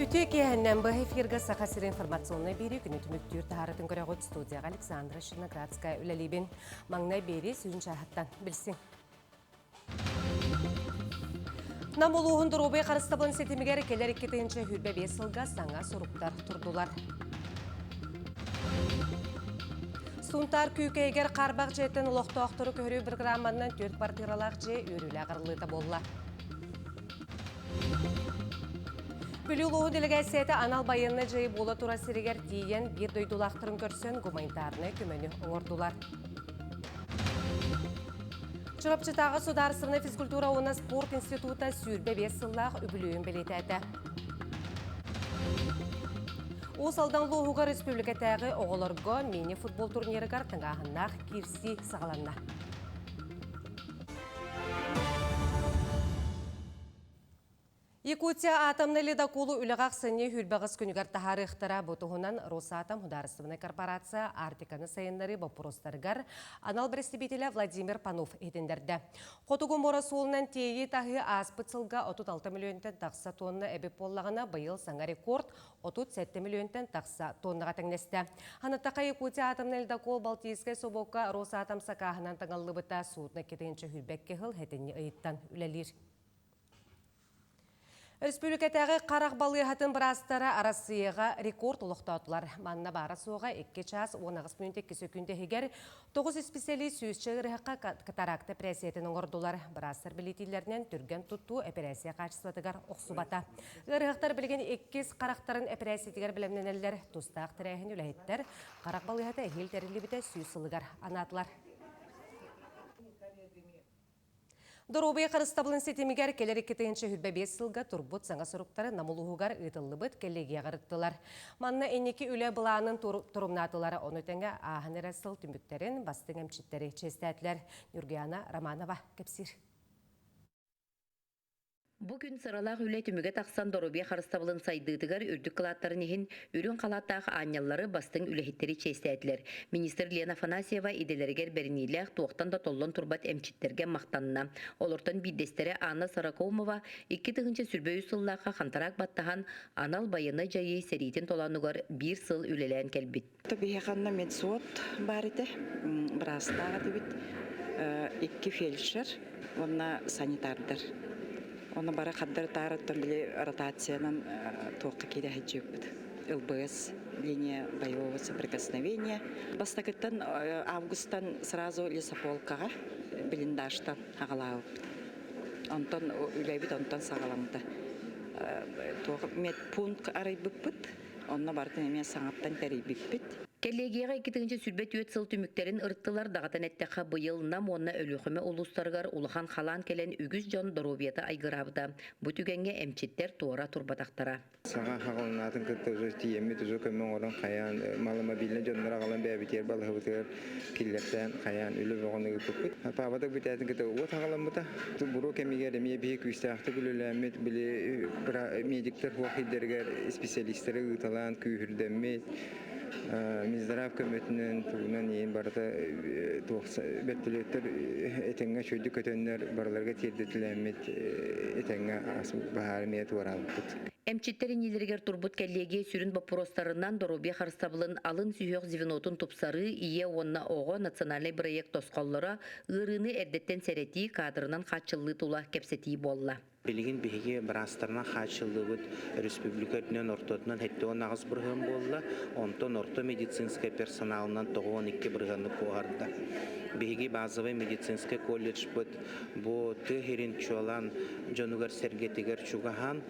Үтүө киэһэннэн быһа эфиргэ Саха сирин информационнай биэрии күнү түмүктүүр таһаарытын көрөҕүт студияҕа Александра Черноградская үлэлиибин. Маҥнай биэрии сүүн чааһыттан билсиҥ. Нам улууһун доруобуйа харыстабылын ситимигэр кэлэр 2025 сылга саҥа суруктар турдулар. Сунтаар Күүкэйигэр хаарбах дьиэттэн олохтоохтору көһөрүү программанан түөрт квартиралаах дьиэ үөрүүлээх арыллыыта буолла. Бүлүү улууһун дэлэгээссийэтэ анал байыаннай дьайыы буола турар сиригэр тиийэн биир дойдулаахтарын көрсөн гуманитарнай көмөнү оҥордулар. Чурапчытааҕы судаарыстыбаннай физкультура уонна спорт института 25 сыллаах үбүлүөйүн бэлиэтээтэ. Уус Алдан улууһугар республикатааҕы оҕолорго мини-футбол турнирыгар тыҥааһыннаах киирсии саҕаланна. Якутия атомнай ледоколу үлэҕэ ахсынньы сүүрбэҕис күнүгэр таһаарыахтара. Бу туһунан Росатом судаарыстыбаннай корпорация Арктиканы сайыннарыы боппуруостарыгар анал бэрэстэбиитэлэ Владимир Панов иһитиннэрдэ. Хотугу муора суолунан тиэйии-таһыы ааспыт сылга 36 миллионтан тахса тонна эбит буоллаҕына, быйыл саҥа рекорд 37 миллионтан тахса тоннаҕа тэҥнэстэ. Ханатаха Якутия атомнай ледокол Балтийскай собуокка Росатом сакааһынан таҥыллыбыта судно 222 сыл сэтинньи ыйыттан үлэлиир. Өрөспүүбүлүкэтээҕи харах балыыһатын быраастара Арассыыйаҕа рекорд олохтоотулар. Манна баара-суоҕа 2 чаас 18 мүнүүтэ 2 сөкүүндэ иһигэр 9 исписэлиис сүүсчэ ыарыһахха катаракта эпэрээссийэтин оҥордулар. Быраастар бэлиэтииллэринэн түргэн туттуу эпэрээссийэ хаачыстыбатыгар охсубата. Ыарыһахтар билигин иккис харахтарын эпэрээссийэтигэр бэлэмнэнэллэр. Тустаах тэрээһин үлэһиттэр харах балыыһата эһиил тэриллибитэ 100 сылыгар анаатылар. Доруобуйа харыстабылын ситимигэр кэлэр 2025 сылга турбут саҥа суруктары Нам улууһугар ыытыллыбыт коллегияҕа ырыттылар. Манна инники үлэ былаанын торумнаатылар, ону тэҥэ ааһан эрэр сыл түмүктэрин бастыҥ эмчиттэри чиэстээтилэр. Нюргуяна Романова кэпсиир. Бу күн сыралаах үлэ түмүгэ тахсан доруобуйа харыстабылын сайдыытыгар үрдүк кылааттарын иһин үрүҥ халааттаах аанньаллары бастыҥ үлэһиттэри чиэстээтилэр. Министр Лена Афанасьева идэлэригэр бэриниилээх туохтан да толлон турбат эмчиттэргэ махтанна. Олортон биирдэстэрэ Анна Сорокоумова 2023 сыллаахха хантараак баттаһан анал байыаннай дьайыы сэриитин толоонугар биир сыл үлэлээн кэлбит. Биһиэхэ онно медсуот баар этэ, быраастаах этибит, икки фельдшер уонна санитардар. Ону бары хардары таарыттан били ротациянан туохха киирэ сылдьыбыппыт. ЛБС, линия боевого соприкосновения. Бастакыттан августтан сразу лесополкаҕа блиндажтан аҕалаабыппыт. Онтон үлэбит онтон саҕаламмыта. Туох медпункт арыйбыппыт. Онно барытын эмиэ саҥаттан тэрийбиппит. Кэллиэгийэҕэ 2024 сыл түмүктэрин ырыттылар, даҕатан эттэххэ, быйыл Нам уонна Өлүөхүмэ улуустарыгар улахан халаан кэлэн үгүс дьон доруобуйата айгыраабыта. Бу түгэҥҥэ эмчиттэр туора турбатахтара. Саҥа хаҕылынаатын кытта уже тиийэммит уже көмө оҥорон хайаан маломобильнай дьоннор аҕалан бэйэбитигэр балыһабытыгар киллэртээн хайаан үлэ бөҕөнү ыыппыппыт. Паабатык бүтээтин кытта уот аҕаламмыта. Буруо кэмигэр эмиэ биһи күүстээхтик үлэлээммит, били медиктэр хуох идэригэр специалистары ыыталаан күүһүрдэммит, Минздрав көмөтүнэн тугунан иин барыта туох бөртөлүөттэр этэҥҥэ үчүгэйдик көтөннөр барыларга тиэрдэтилээммит этэҥҥэ баһаары эмиэ туораабыппыт. Эмчиттэр иннилэригэр турбут кэллиэгийэ сүрүн боппуруостарынан доруобуйа харыстабылын алын сүһүөх звенотун тупсарыы, ийэ уонна оҕо национальнай бырайыак тосхоллоро, ыарыыны эрдэттэн сэрэтии, каадырынан хааччыллыы тула кэпсэтии буолла. Билигин биһиги быраастарынан хааччыллыбыт республика үрдүнэн ортотунан 78% буолла, онтон орто медицинскэй персоналынан 92 бырыһыаны куоһарда. Биһиги базовай медицинскэй колледжбыт бу тыа сирин чуолаан дьонугар-сэргэтигэр чугаһаан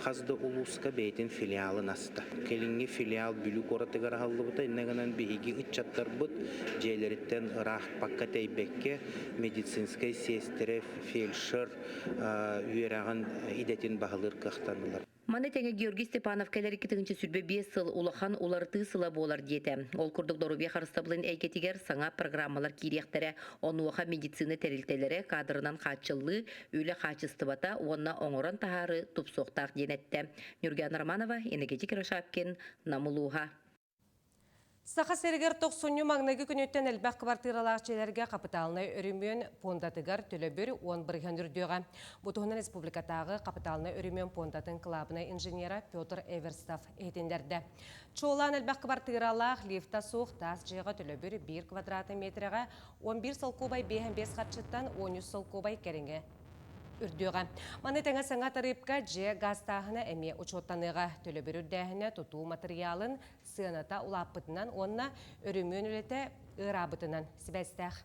хас да улууска бэйэтин филиалын аста. Кэлиҥҥи филиал Бүлүү куоратыгар аһыллыбыта. Иннэ гынан биһиги ыччаттарбыт дьиэлэриттэн ыраахпакка тэйбэккэ медицинскэй сиэстэрэ, фельдшер үөрэҕин идэтин баһылыыр кыахтаннылар. Маны тэҥэ Георгий Степанов кэлэр 2025 сыл улахан уларытыы сыла буолар диэтэ. Ол курдук доруобуйа харыстабылын эйгэтигэр саҥа программалар киириэхтэрэ, онуоха медицина тэрилтэлэрэ кадрынан хааччыллыы, үлэ хаачыстыбата уонна оҥорон таһаарыы тупсуохтаах диэн эттэ. Нюргиана Романова, Иннокентий Кирашапкин, Нам улууһа. Саха сиригэр тохсунньу маҥнайгы күнүттэн элбэх кыбартыыралаах дьиэлэргэ хапытаалынай өрөмүөн пуондатыгар төлөбүр 10% үрдүөҕэ. Бу туһунан республикатааҕы хапытаалынай өрөмүөн пуондатын кылаабынай инженера Петр Эверстов иһитиннэрдэ. Чуолаан элбэх кыбартыыралаах лифта суох таас дьиэҕэ төлөбүр биир квадратный метрэҕэ 11 солкуобай 55 харчыттан 13 солкуобай кэриҥэ үрдүөҕэ. Маны тэҥэ саҥа тарыыпка дьиэ гаастааһына эмиэ учуоттаныаҕа. Төлөбүр үрдээһинэ тутуу матырыйаалын сыаната улааппытынан уонна өрөмүөн үлэтэ ыараабытынан сибээстээх.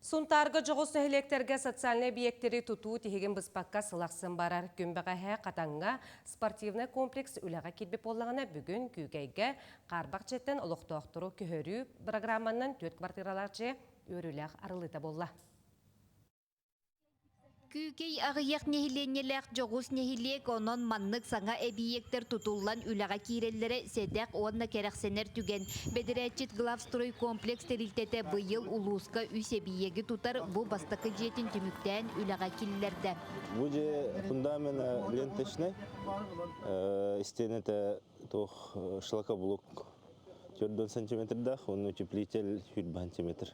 Сунтаарга дьоҕус нэһилиэктэргэ социальнай эбийиэктэри тутуу тиһигин быспакка сыл ахсын барар. Күн бэҕэһээ Хатаҥҥа спортивнай комплекс үлэҕэ киирбит буоллаҕына, бүгүн Күүкэйгэ хаарбах дьиэттэн олохтоохтору көһөрүү программанан түөрт квартиралаах дьиэ үөрүүлээх арыллыыта буолла. Күүкэй аҕыйах нэһилиэнньэлээх дьоҕус нэһилиэк, онон маннык саҥа эбийиэктэр тутуллан үлэҕэ киирэллэрэ сэдэх уонна кэрэхсэнэр түгэн. Бэдэрээтчит Главстройкомплекс тэрилтэтэ быйыл улууска үс эбийиэги тутар бу бастакы дьиэтин түмүктээн үлэҕэ киллэрдэ. Бу дьиэ фундамена ленточный, истиэнэтэ туох шлакоблок 4 сантиметрдаах уонна утеплитель 20 сантиметр.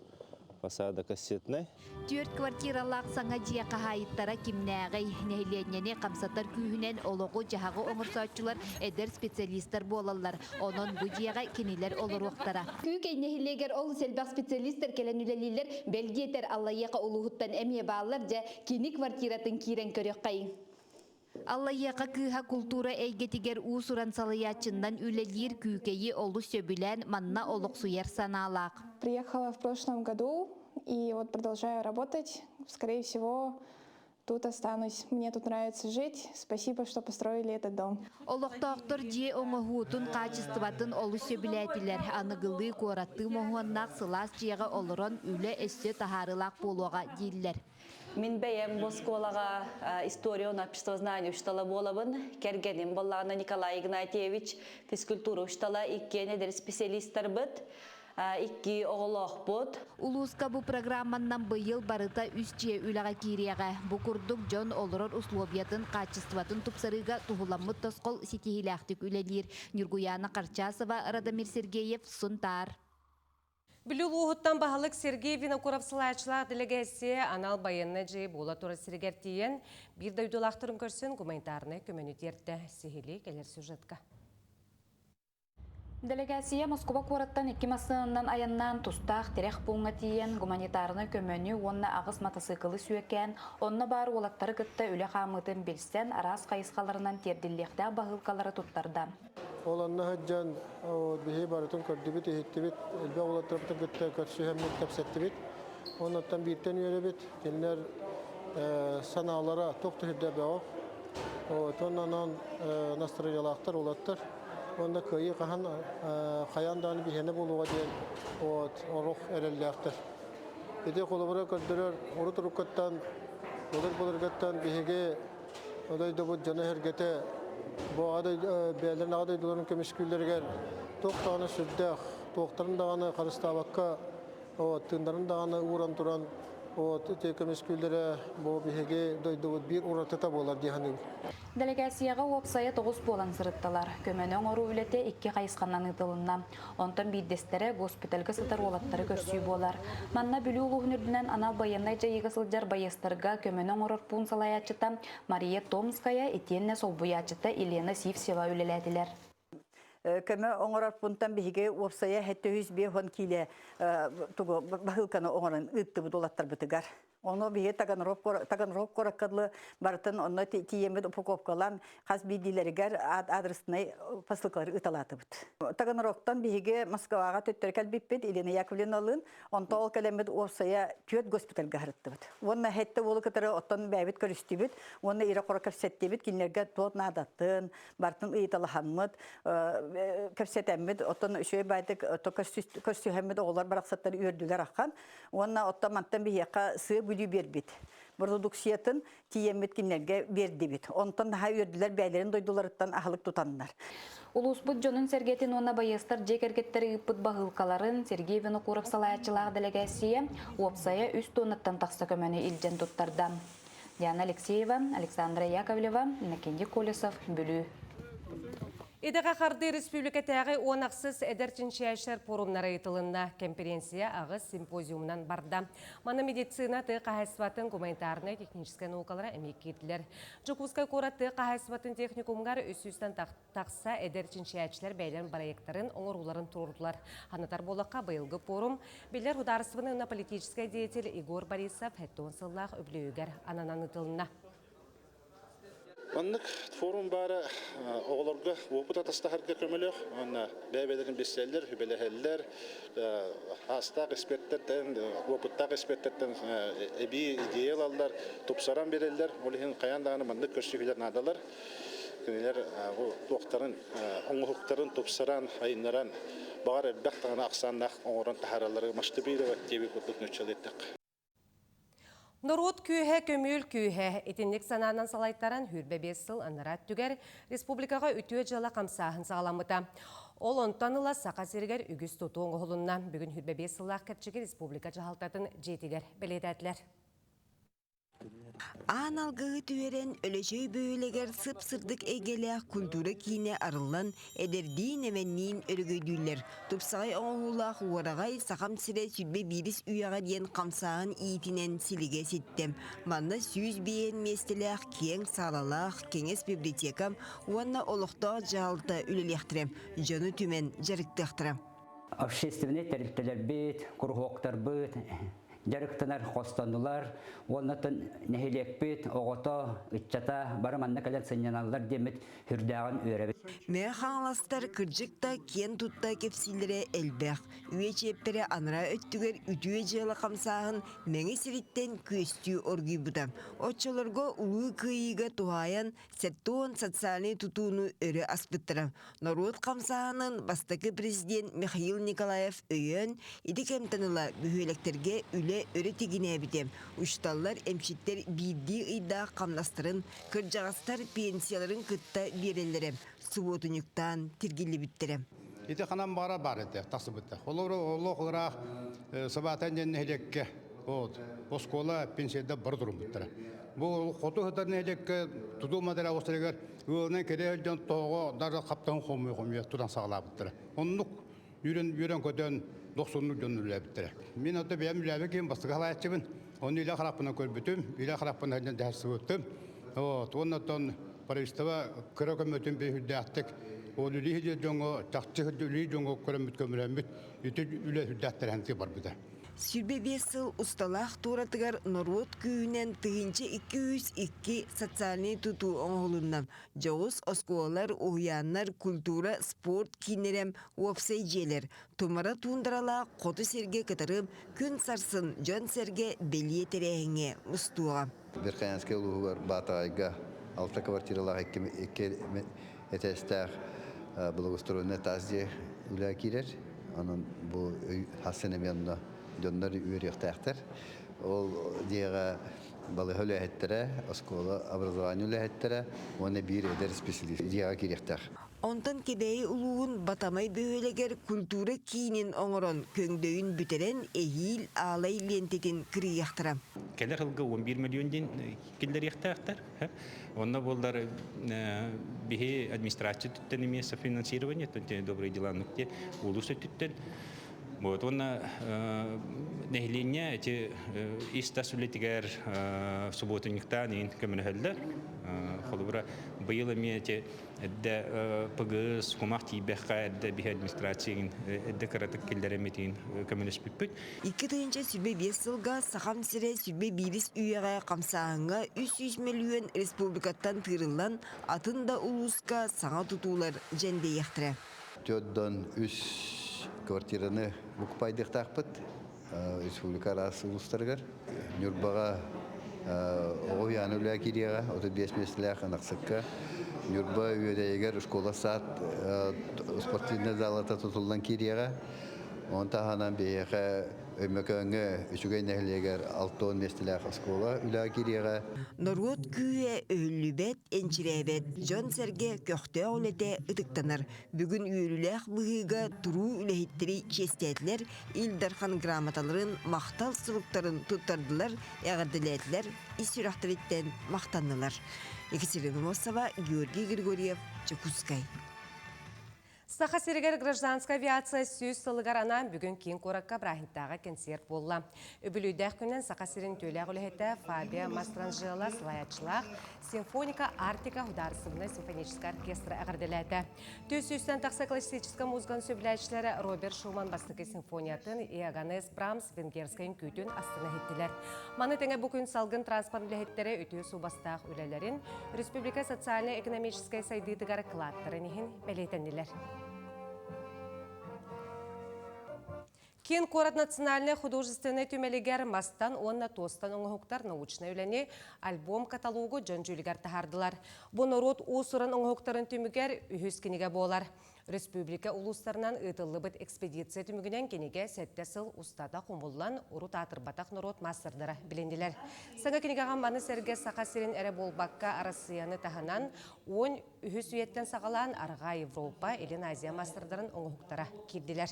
Фасада кассетнай. Түөрт квартиралаах саҥа дьиэ хаһаайыттара кимнээҕий? Нэһилиэнньэни хамсатар күүһүнэн олоҕу-дьаһаҕы оҥорсооччулар эдэр специалистар буолаллар. Онон бу дьиэҕэ кинилэр олоруохтара. Күүкэй нэһилиэгэр олус элбэх специалистар кэлэн үлэлииллэр. Бэл диэтэр Аллайыаха улууһуттан эмиэ бааллар. Дьэ, кини квартиратын киирэн көрүөххэйиҥ. Аллайыаха кыыһа култуура эйгэтигэр уус-уран салайааччыннан үлэлиир Күүкэйи олус сөбүлээн манна олохсуйар санаалаах. Приехала в прошлом году и вот продолжаю работать. Скорее всего, тут останусь. Мне тут нравится жить. Спасибо, что построили этот дом. Олохтоохтор дьиэ оҥоһуутун хаачыстыбатын олус сөбүлээтилэр. Аныгылыы куораттыы моһуоннаах сылаас дьиэҕэ олорон үлэ өссө таһаарыылаах буолуоҕа дииллэр. Мин бэйэм бу оскуолаҕа история уонна обществознание учуутала буолабын. Кэргэним буоллаҕына Николай Игнатьевич физкультура учуутала, иккиэн эдэр специалистарбыт, икки оҕолоохпут. Улууска бу программаннан быйыл барыта үс дьиэ үлэҕэ киириэҕэ. Бу курдук дьон олорор условиятын, хаачыстыбатын тупсарыыга туһуламмыт тосхол ситиһиилээхтик үлэлиир. Ньургуйаана Харчасова, Радомир Сергеев, Сунтаар. Бүлүү улууһуттан баһылык Сергей Винокуров салайааччылаах дэлэгээссийэ анал байыаннай дьиэ буола турар сиригэр тиийэн, биир дойдулаахтарын көрсөн гуманитарнай көмөнү тиэртэ. Сиһилии кэлэр сюжетка. Дэлэгээссийэ Москуба куораттан икки массыынанан айаннаан тустаах тирэх пууҥҥа тиийэн гуманитарнай көмөнү уонна аҕыс матасыыкылы сүөкээн, онно баар уолаттары кытта үлэ хаамыытын билсэн, араас хайысхаларынан тиэрдиллиэхтээх баһыылкалары туттарда. Ол онно сылдьан биһи барытын көрдүбүт, иһиттибит, элбэх уолаттарбытын кытта көрсүһэммит, кэпсэттибит. Оннуттан бииртэн үөрэбит, кинилэр санаалара туох да сүрдээх бөҕөх. Онон настроениялаахтар уолаттар. Уонна кыайыы хаһан хайаан даҕаны биһиэнэ буолуоҕа диэн орох эрэллээхтэр. Ити холобура көрдөрөр урут уруккуттан, былыр-былыргыттан биһиги дойдубут дьоно-сэргэтэ бу бэйэлэрин аҕа дойдуларын көмүскүүллэригэр туох даҕаны сүрдээх, туохтарын даҕаны харыстаабакка, тыыннарын даҕаны ууран туран ити көмүскүүллэрэ бу биһиги дойдубут биир уратыта буолар дии саныыбын. Дэлэгээссийэҕэ уопсайа тоҕус буолан сырыттылар. Көмөнү оҥоруу үлэтэ икки хайысханан ыытылынна. Онтон биирдэстэрэ госпитальга сытар уолаттары көрсүү буолар. Манна Бүлүү улууһун үрдүнэн анал байыаннай дьайыыга сылдьар байыастарга көмөнү оҥорор пуун салайааччыта Мария Томская итиэннэ солбуйааччыта Елена Сивцева үлэлээтилэр. Көмө оҥорор пунктан биһиги уопсайа 750 киилэ тугу баһыылканы оҥорон ыыттыбыт уолаттарбытыгар. Ону биһи Таганрог куоракка дылы барытын онно тиийэммит упаковкалаан хас биирдиилэригэр адресный посылкалары ыыталаатыбыт. Таганрогтан биһиги Москваҕа төттөрү кэлбиппит Елена Яковлевналыын. Онто ол кэлэммит уопсайа түөрт госпитальга сырыттыбыт. Уонна хэттэ уолу кытары оттон бэйэбит көрүстүбүт уонна ирэ-хоро кэпсэттибит. Кинилэргэ туох наадатын, барытын ыйыталаһаммыт, кэпсэтэммит, оттон үчүгэй баайдык көрсүһэммит оҕолор барахсаттар үөрдүлэр ахан. Уонна оттон мантан биһиэхэ сыа бүлүү биэрбит. Продукциятын тиийэммит кинилэргэ биэрдибит. Онтон наһаа үөрдүлэр бэйэлэрин дойдуларыттан аһылык тутаннар. Улууспут дьонун-сэргэтин уонна байыастар дьиэ кэргэттэрэ ыыппыт баһыылкаларын Сергей Винокуров салайааччылаах дэлэгээссийэ уопсайа үс туоннаттан тахса көмөнү илдьэн туттарда. Диана Алексеева, Александра Яковлева, Иннокентий Колесов, Бүлүү. Идэҕэ хардыы республикатааҕы 10 ахсыс эдэр чинчийээччилэр пуорумнара ыытылынна. Конференция аҕыс симпозиумунан барда. Манна медицина, тыа хаһаайыстыбатын, гуманитарнай, техническай наукалара эмиэ киирдилэр. Дьокуускай куорат тыа хаһаайыстыбатын техникумугар 300-тэн тахса эдэр чинчийээччилэр бэйэлэрин проектарын оҥорууларын туруордулар. Санатар буоллахха, быйылгы пуорум биллэр судаарыстыбаннай уонна политическай деятель Егор Борисов 70 сыллаах үбүлүөйүгэр ананан ыытылынна. Маннык форум баара оҕолорго уопут атастаһарга көмөлөөх уонна бэйэ-бэйэлэрин билсэллэр, сүбэлэһэллэр, аастаах экспертэртэн, уопуттаах экспертэртэн эбии идея ылаллар, тупсаран биэрэллэр. Ол иһин хайаан даҕаны маннык көрсүһүүлэр наадалар. Кинилэр бу туохтарын, оҥоһуктарын тупсаран, айыннаран, баҕар элбэх даҕаны ахсааннаах оҥорон таһаараллары масштабировать диэбит курдук нууччалыы эттэххэ. Норуот күүһэ көмүөл күүһэ итинник санаанан салайтаран 25 сыл анараа өттүгэр республикаҕа үтүө дьыала хамсааһын саҕаламмыта. Ол онтон ыла Саха сиригэр үгүс тутуу оҥоһулунна. Бүгүн 25 сыллаах кэрчиги республика дьаһалтатын дьиэтигэр бэлиэтээтилэр. Аан алгыһы түһэрэн Өлөчөй бөһүөлэгэр сып-сырдык эйгэлээх культура киинэ арыллан, эдэрдиин-эмэнниин өрөгөйдүүллэр. Тупсаҕай оҥоһуулаах уораҕай Сахам сирэ 21 үйэҕэ диэн хамсааһын иитинэн силигэ ситтэ. Манна 105 миэстэлээх киэҥ саалалаах кэҥэс библиотека уонна олохтоох дьаһалта үлэлиэхтэрэ, дьону түмэн дьарыктыахтара. Общественнай тэрилтэлэрбит, куруһуоктарбыт дьарыктанар хостонулар уонна нэһилиэкпит оҕото, ыччата бары манна кэлэн сынньаналлар диэммит сүрдээҕин үөрэбит. Мэҥэ Хаҥаластар кырдьык да киэн тутта кэпсииллэрэ элбэх. Үйэ чиэппэрэ анараа өттүгэр үтүө дьыала хамсааһын Мэҥэ сириттэн күөстүү оргуйбута. Оччолорго Улуу Кыайыыга туһаайан 70 социальнай тутууну өрө аспыттара. Норуот хамсааһынын бастакы президент Михаил Николаев өйөөн, ити кэмтэн ыла бөһүөлэктэргэ үлэ өрө тигинээбитэ. Учууталлар, эмчиттэр биирдии ыйдаах хамнастарын, кырдьаҕастар пенсияларын кытта биэрэллэрэ, субуотунньуктаан тиргиллибиттэрэ. Ити ханан баара баар этэ, тахсыбыта. Олору олох ыраах Сабаатан диэн нэһилиэккэ вот, оскуола пенсияда бары туруммуттара. Бу хоту сытар нэһилиэккэ тутуу материал остарыгар ыалынан кэлэ сылдьан тоҕо дара хаптаһын хомуйа-хомуйа тутан саҕалаабыттара. Оннук үөрэн үөрэн-көтөн дохсуннук дьон үлэлээбиттэрэ. Мин ото бэйэм үлэлээбит киһим бастакы халааччыбын. Ону илэ харахпынан көрбүтүм, илэ харахпынан сылдьан дэһэрсибиттим. Вот, уонна оттон правительство кыра көмөтүн үрдээхтик ол үлэ дьоҥҥо чахчы үлэ дьоҥҥо көрөммүт көмөлөммүт ити үлэ үрдээхтэр барбыта. 25 сыл усталаах туоратыгар норуот күүһүнэн 1202 социальнай тутуу оҥоһулунна. Дьоҕус оскуолалар, уһуйааннар, культура, спорт кииннэрэ, уопсай дьиэлэр, тумара туундаралаах хоту сиргэ кытары күн сарсын дьон-сэргэ бэлиэ тэрээһиҥҥэ мустуоҕа. Верхоянскай улууһугар Баатаҕайга алта квартиралаах икки этээстээх благоустроенный таас дьиэ үлэ киирэр. Онон бу хассын эмиэ онно дьоннор үөрүөхтээхтэр. Ол дьиэҕэ балыыһа үлэһиттэрэ, оскуола образование үлэһиттэрэ уонна биир эдэр специалист дьиэҕэ киириэхтээх. Онтон Кэбээйи улууһун Батамай бөһүөлэгэр культура киинин оҥорон, көҥдөйүн бүтэрэн, эһиил аалай лиэнтэтин кырыйыахтара. Кэлэр сылга 11 миллион диэн киллэриэхтээхтэр. Онно буоллар биһи администрация өттүттэн эмиэ софинансирование, добрые дела улуус өттүттэн Вот, уонна нэһилиэнньэ эти ис-тас үлэтигэр субуотунньуктаан иин көмөлөһөллөр. Холобура, быйыл эмиэ эти эрдэ ПГС кумах тиийбэххэ эрдэ биһи администрация эрдэ кыратык киллэрэммитин көмөлөспүппүт. 2025 сылга Сахам сирэ 21 үйэҕэ хамсааһыҥҥа 300 мөлүйүөн республикаттан тыырыллан, атын да улууска саҥа тутуулар дьэндэйиэхтэрэ. Төрдөн үс квартираны букупайдыахтаахпыт республика араас улуустарыгар. Ньурбаҕа оҕо уһуйаана үлэҕэ киириэҕэ, 35 миэстэлээх Ынахсыкка. Ньурба Үөдэйигэр школа-сад спортивнай залата тутуллан киириэҕэ. Оны таһынан биһиэхэ Өймөкөөҥҥө үчүгэй нэһилиэгэр 60 миэстэлээх оскуола үлэҕэ киириэҕэ. Норуот күүһэ өһүллүбэт, энчирээбэт, дьон-сэргэ көхтөөх үлэтэ ытыктанар. Бүгүн үөрүүлээх быһыыга туруу үлэһиттэри чиэстээтилэр, Ил Дархан грамоталарын, махтал суруктарын туттардылар, эҕэрдэлээтилэр, ис сүрэхтэриттэн махтаннылар. Екатерина Носова, Георгий Григорьев, Дьокуускай. Саха сиригэр гражданскай авиация 100 сылыгар анаан бүгүн киин куоракка бырааһынтааҕы кэнсиэр буолла. Үбүлүйдээх күнүнэн Саха сирин түүлээх үлэһитэ Фабия Мастранжела салайааччылаах Симфоника Арктика художественнай симфоническай оркестра эҕэрдэлээтэ. Түс сүүстэн тахса классическай музыканы сөбүлээччилэрэ Роберт Шуман бастакы симфониятын Иоганнес Брамс венгерскай үҥкүүтүн астына иһиттилэр. Маны тэҥэ бу күн салгын транспорт үлэһиттэрэ үтүө суобастаах үлэлэрин республика социальнай-экономическай сайдыытыгар кылааттарын иһин бэлиэтэннилэр. Киин куорат национальнай художественнай түмэлигэр мастан уонна туостан оҥоһуктар научнай үлэни альбом-каталогу дьон дьүүлүгэр таһаардылар. Бу норуот уус-уран оҥоһуктарын түмүгэр үһүс кинигэ буолар. Республика улуустарынан ыытыллыбыт экспедиция түмүгүнэн кинигэ сэттэ сыл устата хомуллан, урут аатырбатах норуот маастардара билиннилэр. Саҥа кинигэҕэ маны сэргэ Саха сирин эрэ буолбакка Арассыыйаны таһынан 13 үйэттэн саҕалаан Арҕаа Европа, Илин Азия маастардарын оҥоһуктара киирдилэр.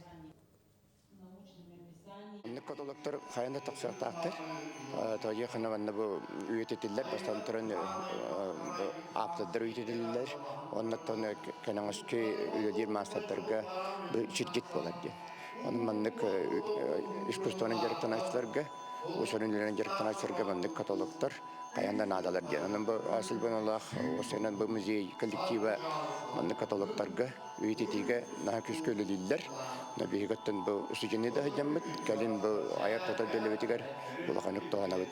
Оннук каталогтар хайан да тахсыахтаахтар. Тоҕо хана манна бу үйэтитиллэр, бастан туран ааптардар үйэтитиллэр. Оннуттан кэнэҕэски үлэлиир маастардарга бу сирдьит буолар диэн. Онон маннык искусствонан дьарыктанааччыларга, уус-уран үлэнэн дьарыктанааччыларга маннык каталогтар хайаан да наадалар диэн. Онон бу Сылбаналаах уопсайынан бу музей коллектива маннык каталогтарга үйэтитиигэ наһаа күүскэ үлэлииллэр. Биһиги оттон бу устудьуоннуу да сылдьаммыт, кэлин бу айар-тутар үлэбитигэр улаханнык туһанабыт.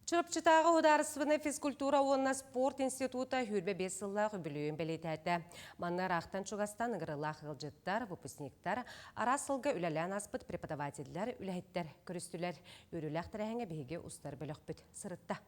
Чурапчытааҕы судаарыстыбаннай физкультура уонна спорт института 25 сыллаах үбүлүөйүн бэлиэтээтэ. Манна ыраахтан-чугастан ыҥырыылаах ыалдьыттар, выпускниктар, араас сылга үлэлээн ааспыт преподавателлэр, үлэһиттэр көрүстүлэр. Үөрүүлээх тэрээһиҥҥэ биһиги устар бөлөхпүт сырытта.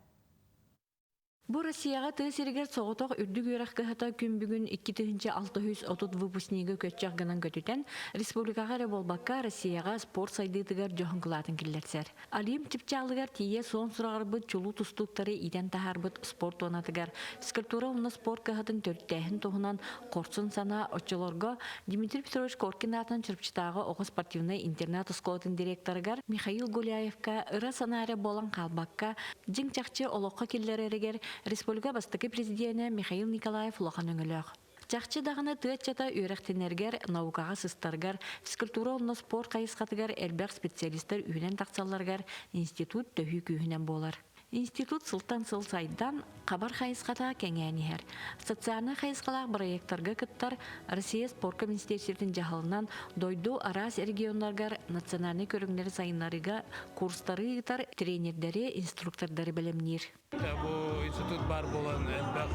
Бу Россияҕа тыа сиригэр соҕотох үрдүк үөрэх кыһата күн бүгүн 2630 выпускнигы көччөх гынан көтүтэн, республикаҕа эрэ буолбакка, Россияҕа спорт сайдыытыгар дьоһун кылаатын киллэрсэр. Олимп чыпчаалыгар тиийэ суон сураҕырбыт чулуу тустууктары иитэн таһаарбыт спорт туонатыгар физкультура уонна спорт кыһатын төрүттээһин туһунан хорсун санаа оччолорго Дмитрий Петрович Коркин аатынан Чурапчытааҕы оҕо спортивнай интернат оскуолатын директорыгар Михаил Гуляевка ыра санаа эрэ буолан хаалбакка, дьиҥ-чахчы олоххо киллэрэригэр республика бастакы президенэ Михаил Николаев улахан өҥөлөөх. Чахчы даҕаны тыа ыччата үөрэхтэнэригэр, наукаҕа сыстарыгар, физкультура уонна спорт хайысхатыгар элбэх специалистар үүнэн тахсалларыгар институт төһүү күүһүнэн буолар. Институт сылтан сыл сайдан, хабар хайысхата кэҥээн иһэр. Социальнай хайысхалаах бырайыактарга кыттар Россия спорка министиэристибэтин дьаһалынан дойду араас регионнарыгар национальнай көрүҥнэри сайыннарыыга курстары ыытар тренердэри, инструктордары бэлэмниир. Бу институт баар буолан элбэх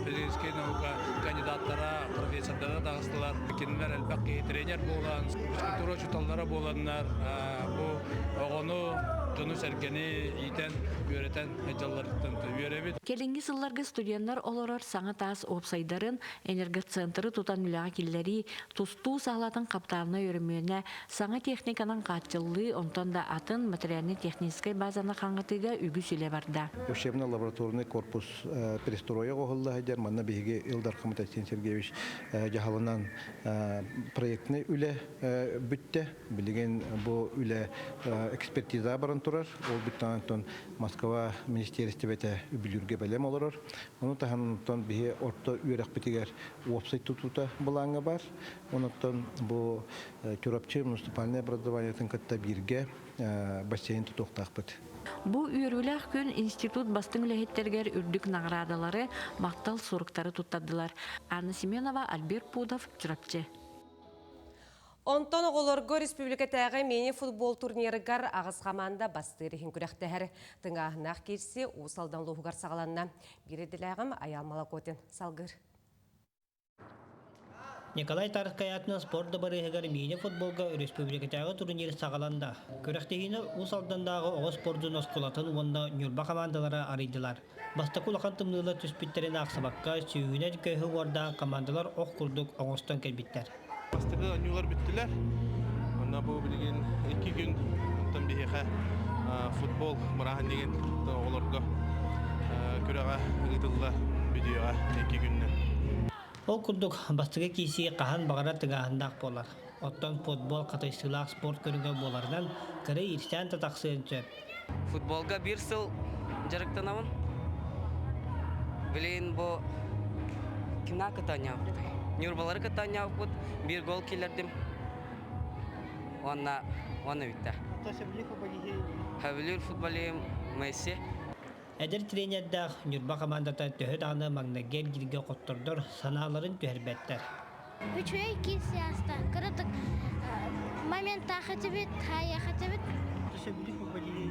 физическэй наука кандидаттара, профессордара таҕыстылар. Кинилэр элбэх киһи тренер буолан, физкультура учууталлара буоланнар бу оҕону, дьону-сэргэни иитэн, үөрэтэн дьалларыттан үөрэбит. Кэлиҥҥи сылларга студеннар олорор саҥа таас уопсайдарын, энергоцентры тутан үлэҕэ киллэрии, тустуу саалатын хапытаалынай өрөмүөнэ, саҥа техниканан хааччыллыы, онтон да атын материально-техническэй базаны хаҥатыыга үгүс үлэ барда. Учебно-лабораторный корпус перестроек оһолла сылдьар. Манна биһиги Ил Дархаммыт Айсен Сергеевич дьаһалынан проектный үлэ бүттэ. Билигин бу үлэ экспертиза баран турар. Ол бүттэҕинтон Москва министиэристибэтэ үбүлүүргэ бэлэм олорор. Ону таһынан биһи орто үөрэхпитигэр уопсай тутуута былааҥҥа бар. Онуттан бу Чурапчы муниципальнай образованиетын кытта бииргэ бассейн тутуохтаахпыт. Бу үөрүүлээх күн институт бастыҥ үлэһиттэригэр үрдүк наҕараадалары, махтал суруктары туттардылар. Анна Семенова, Альберт Пудов, Чурапчы. Онтон оҕолорго республикатааҕы мини-футбол турнирыгар аҕыс хамаанда бастыыр иһин күрэхтэһэр. Тыҥааһыннаах киирсии Уус Алдан улууһугар саҕаланна. Биир идэлээҕим Айаал Малакотин салгыыр. Николай Тарскай аатынан спорт дыбарыаһыгар мини-футболга өрөспүүбүлүкэтээҕи турнир саҕаланна. Күрэхтэһиини Уус Алданнааҕы оҕо спордун оскуолатын уонна Ньурба хамаандалара арыйдылар. Бастакы улахан тымныылар түспүттэрин аахсыбакка, сүүһүнэн көһү уордаах хамаандалар ох курдук оҥостон кэлбиттэр. Бастакы оонньуулар бүттүлэр. Онно бу билигин икки күн оттон биһиэхэ футбол бырааһынньыгын оҕолорго күрэҕэ ыытылла бүтүөҕэ икки күннэн. Ол курдук, бастакы киирсии хаһан баҕарар тыҥааһыннаах буолар. Оттон футбол хатайсыылаах спорт көрүҥэ буоларынан, кыра иирсээн да тахсыан сөп. Футболга биир сыл дьарыктанабын. Билигин бу кимнээх кытта оонньообутай? Ньурбалары кытта оонньообуппут. Биир гол киллэрдим. Уонна уонна бүттэ. Сөбүлүүр футболиһым Месси. Эдэр тренердээх Ньурба хамаандата төһө даҕаны маҥнайгы эргииргэ хоттордор санааларын түһэрбэттэр. Үчүгэй киирсии ааста. Кыратык моментаах этибит, хаайыах этибит. Сөбүлүүр футболиһы?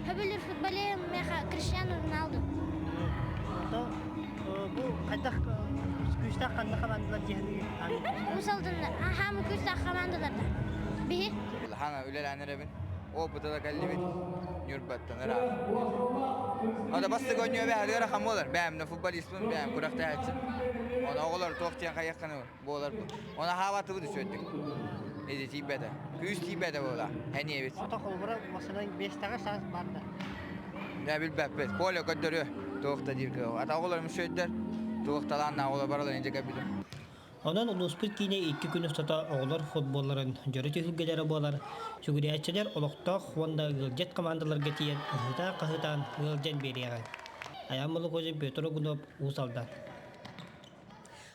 Сөбүлүүр футболиһым миэхэ Криштиану Роналду. Бу хайдах күүстээх ханна хамаандалар диэхин Уус Алданнар. Хаамы күүстээх хамаандаларда. Биһи. Хана үлэлээн эрэбин. Опыта да кэллибит. Ньурбаттан ыраах. Ата бастык оонньуу бэһэлигэр ахан буолар. Бэйэм да футболистпын, бэйэм күрэхтэһээччим. Оны оҕолор туох диэн хайыахханы буолар бу. Оны хаабатыбыт үсүөттүк. Иди тиийбэтэ. Күүс тиийбэтэ буола. Эниэбит. Ото холобура масынан биэстэҕэ саас барда. Дэ билбэппит. Коля көрдөрүө. Туох да диир кыаҕа. Ата оҕолорум үсүөттэр. Туох талааннаах оҕолор бараларын дьэ кэлбитим. Онон улууспут киинэ икки күн устата оҕолор футболларын дьоро түһүлгэлэрэ буолар. Сүгүрүйээччилэр олохтоох уонна ыалдьыт хамаандаларга тиийэн ыһыытаан-хаһыытаан ыалдьан биэриэҕиҥ. Айаан Молокозин, Петр Огунов, Уус Алдан.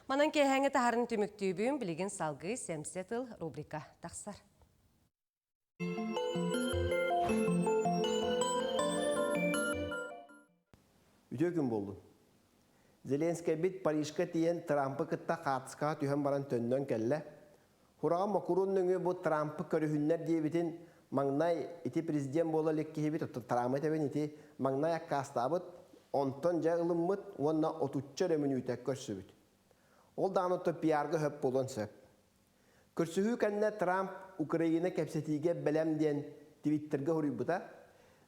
Манан киэһээҥҥи таһарын түмүктүүбүн билигин салгыы Сэмсэ тыл рубрика тахсар. Үтүө күн буоллун. Зеленскэйбит Парижка тиийэн Трампы кытта хаартыскаҕа түһэн баран төннөн кэллэ. Хураҕа Макрон нөҥүө бу Трампы көрүһүннэр диэбитин маҥнай ити президент буола илик киһибит, оттон Трампы этэбин ити маҥнай аккаастаабыт, онтон дьэ ылыммыт уонна отучча эрэ мүнүүтэ көрсүбүт. Ол даҕаны оттон пиарга сөп буолуон сөп. Көрсүһүү кэннэ Трамп Украина кэпсэтиигэ бэлэм диэн Твиттергэ суруйбута.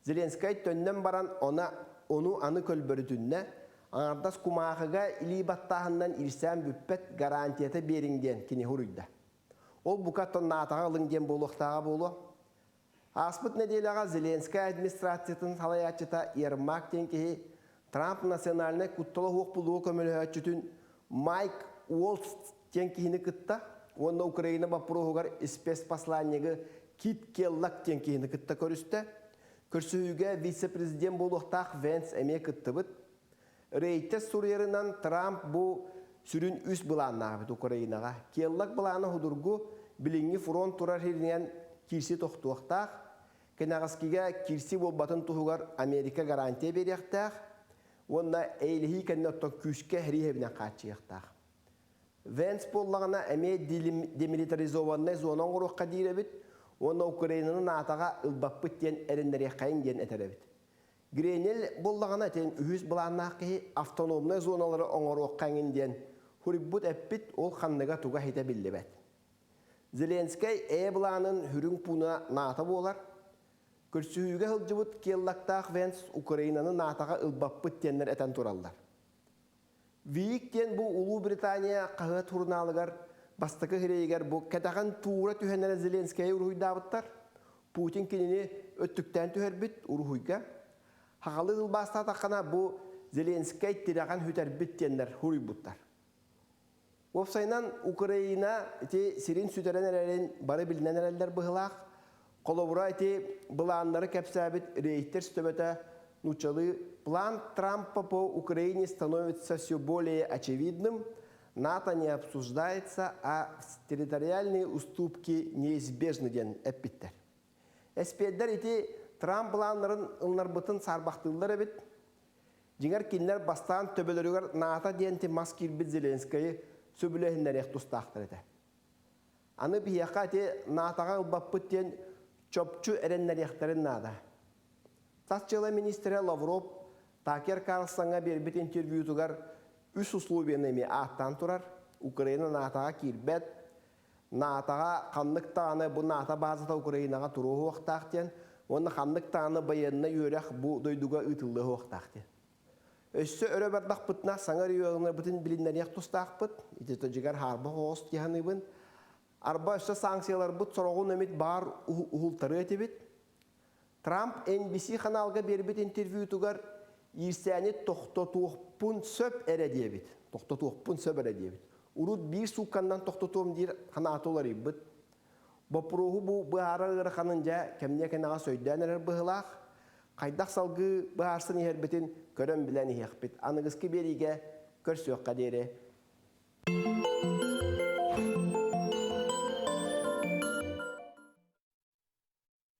Зеленскэй төннөн баран она ону аны көлбөрүтүннэ, аҥардас кумаахыга илии баттааһынынан иирсээн бүппэт гарантията биэриҥ диэн кини суруйда. Ол бука тоннаатаҕа ылыҥ диэн буолуохтааҕа буолуо. Ааспыт нэдиэлэҕэ Зеленскэй администрациятын салайааччыта Ермак диэн киһи Трамп национальнай куттала суох булууга көмөлөһөөччүтүн Майк Уолтс диэн киһини кытта уонна Украина боппуруоһугар спецпосланнигы Кит Келлак диэн киһини кытта көрүстэ. Көрсүһүүгэ вице-президент буолуохтаах Венс эмиэ кыттыбыт. Рейтер суруйарынан Трамп бу сүрүн үс былааннаах эбит Украинаҕа. Келлак былаана судургу, билиҥҥи фронт турар сиринэн киирси тохтуохтаах. Кэнэҕэскигэ киирси буолбатын туһугар Америка гарантия биэриэхтээх уонна эйэлэһии кэннэ оттон күүскэ эриэһэбинэн хааччыйыахтаах. Венс буоллаҕына эмиэ демилитаризованнай зона оҥоруохха диир эбит уонна Украинаны НАТО-ҕа ылбаппыт диэн эрэннэриэххэйиҥ диэн этэр эбит. Гренель буоллаҕына этин үһүс былааннаах киһи автономнай зоналары оҥоруохха эҥин диэн хуруйбут эппит ол ханныга туга ситэ биллибэт. Зеленскэй ээ былаанын үрүҥ пууна НАТО буолар. Көрсүһүүгэ сылдьыбыт Келлактаах Венс Украинаны НАТО-ҕа ылбаппыт диэннэр этэн тураллар. Вик диэн бу Улуу Британия хаһыат сурунаалыгар бастакы сирэйигэр бу кэтэҕин туура түһэн эрэ Зеленскэйи уруһуйдаабыттар. Путин кинини өттүктээн түһэрбит уруһуйга. Хахалы тылбаастаатаххына бу Зеленскэй тирэҕин сүтэрбит диэннэр суруйбуттар. Уопсайынан Украина ити сирин сүтэрэн эрэрин бары билинэн эрэллэр быһылаах. Холобура ити былааннары кэпсээбит Рейтерс төбөтө нууччалыы «План Трампа по Украине становится все более очевидным, НАТО не обсуждается, а территориальные уступки неизбежны» диэн эппиттэр. Эспиэрдэр ити Трамп былааннарын ылынарбытын саарбахтыыллар эбит. Дьиҥэр кинилэр бастаан төбөлөрүгэр НАТО диэн мас киирбит Зеленскэйи сөбүлэһиннэриэх тустаахтар этэ. Аны биһиэхэ ити НАТО-ҕа ылбаппыт диэн чопчу эрэннэриэхтэрин наада. Тас дьыала министрэ Лавров Такер Карлсоҥҥа биэрбит интервьютугар үс условияны эмиэ ааттаан турар. Украина НАТО-ҕа киирбэт, НАТО-ҕа ханнык даҕаны бу НАТО базата Украинаҕа туруоһуохтаах диэн уонна ханнык даҕаны байыаннай үөрэх бу дойдуга ыытыллыахтаах диэн. Өссө өрө бардахпытына саҥа регионнарбытын билиннэриэх тустаахпыт. Ити дьигэр хаарбах оҕус дии саныыбын. Арба өссө санкцияларбыт сороҕун эмит баар уһултарыа этибит. Трамп NBC ханаалга биэрбит интервьютугар иирсээни тохтотуохпун сөп эрэ диэбит. Тохтотуохпун сөп эрэ диэбит. Урут биир суукканнан тохтотуом диир ханаата уларыйбыт. Боппуруоһу бу быһаарар ыараханын дьэ кэмниэ кэнэҕэс өйдөөн эрэр быһыылаах. Хайдах салгыы быһаарсан иһэрбитин көрөн билэн иһиэхпит. Аныгыскы биэриигэ көрсүөххэ диэри.